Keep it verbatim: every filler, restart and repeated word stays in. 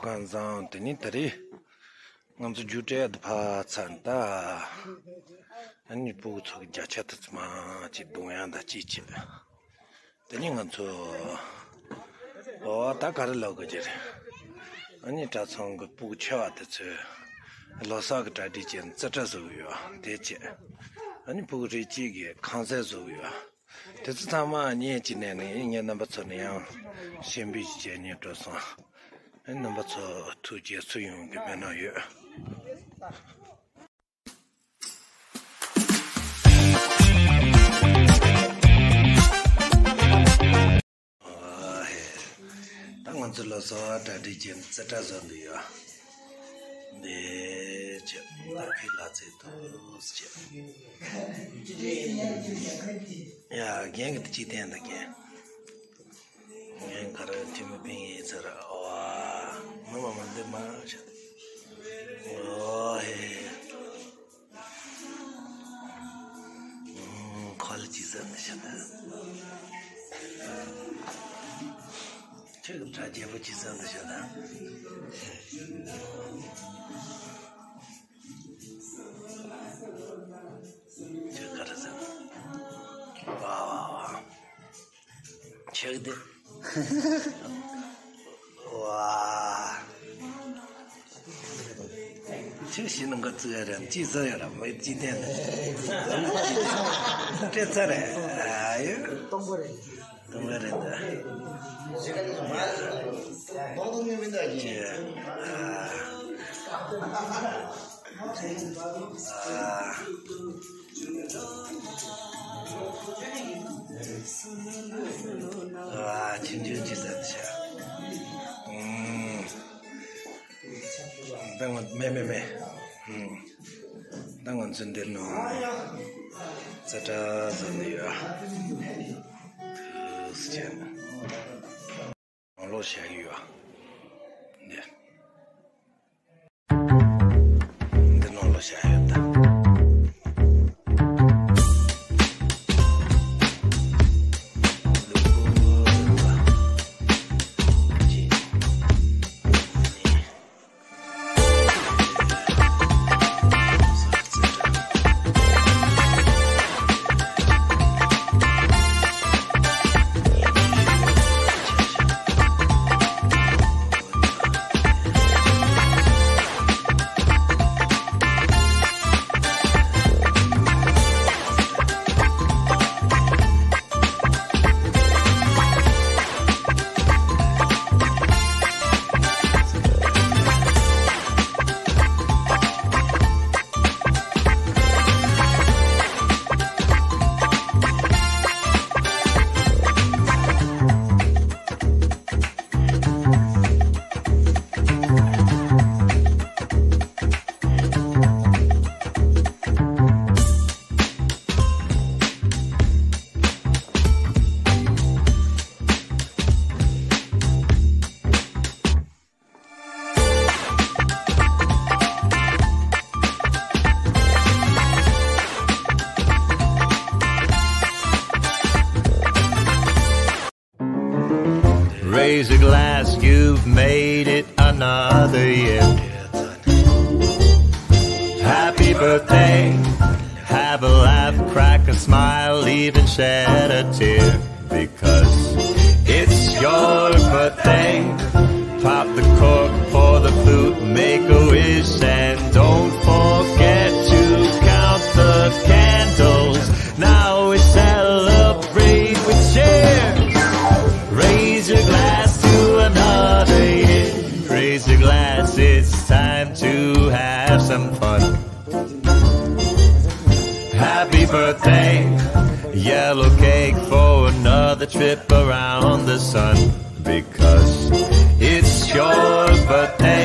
ཀན་བཟང་། དེ་ནས་ད་རེས་ང་ཚོ་རྒྱུགས་སྤྲད་ཡག་དེ་ཕར་ཚར་ད། ཨ་ནི་སྤུ་གུ་ཚོ་གི་བརྒྱ་ཆ་དེ་ཚོ་མར་ཅིག་རྡུང་ཡག་དང་ཅིག་བྱས། དེ་ནས་ང་ཚོ། ཨོ་ད་ག་རེ་ལབ་དགོས་ཀྱི་རེད། ཨ་ནི་གྲྭ་ཚང་གི་སྤུ་གུ་ཆེ་བ་དེ་ཚོས་ལོ་གསར་གྱི་གྲ་སྒྲིག་བྱས་ནས་རྩེད་གྲ་བཟོ་གི་ཡོད་དེ་བྱས། ཨ་ནི་སྤུ་གུ་རེ་གཅིག་གིས་ཁང་གསར་བཟོ་གི་ཡོད། དེ་ཚོ་ཚང་མ་བརྙན་ཅིག་བསྣན་ནས་ངས་རྣམ་པ་ཚོ་ནས་ཡང་ཤེས་འབུལ་ཞིག་བྱས་ནས་འགྲོ་སོང་། ཨ་ནི་རྣམ་པ་ཚོ་ཐུགས་རྗེ་ཆེ། ཡོང་གི་མེད་ན་ཡོད། ཨ་ཧེ། ད་ང་ཚོ་ལོ་གསར་གྲ་སྒྲིག་བྱས་ནས་རྩེད་གྲ་བཟོ་འདི་ཡོད། འདི་ཆེ་ད་ཁི་ལ་ཚེ་ཐུགས་ཆེ། ཡ་རྒན་གི་དེ་ཅི་བསྟན་ད་རྒན། ངས་ག་རེ་ཐུ་མི་པིན་ཡིན་ཟེར། ཨོ། མ་མ་མ་འདི་མ་ཤ། ཨོ་ཧེ། ཁོ་ལ་ཅི་ཟེར་ན་ཤ་ད། ཁྱོད་ཀྱི་གྲ་རྒྱས་པོ་ཅི་ཟེར་ན་ཤ་ད། ཁྱོད་ག་རེ་ཟེར། ཝ་ཝ་ཝ། ཆག་དེ། ཝ། ཆག་ཤི་ནང་ག་ཙི་ཡ་ར་ཅི་ཟ་ཡ་ར་མེ་ཅི་དེ། ཏྲེ་ཚ་རེ། ཨ་ཡོ། སྟོང་པོ་རེད། སྟོང་པོ་རེད་ད། ཅི། ཨ། ཨ། ཨ། ཆུང་ཆུང་ཅིག་ཟ་ཤ། ཨུམ། ད་ང་མེ་མེ་མེ། ཨུམ། ད་ང་ཚོ་འདིར་ནང་རྩེད་གྲ་ཟ་ནི་ཡོད། ཐུགས་རྗེ་ཆེ། ནང་ལོགས་བཞག་གི་ཡོད། འདི། འདི་ནང་ལོགས་བཞག་ཡོད་ད། Raise a glass, you've made it another year. Happy birthday. Have a laugh, crack a smile, even shed a tear. Because it's your birthday. Pop the cork, pour the flute, make a wish, and don't forget to count the candles. Now we celebrate with cheers. Raise your glass to another year. Raise your glass, it's time to have some fun. Happy birthday, yellow cake for another trip around the sun. Because it's your birthday.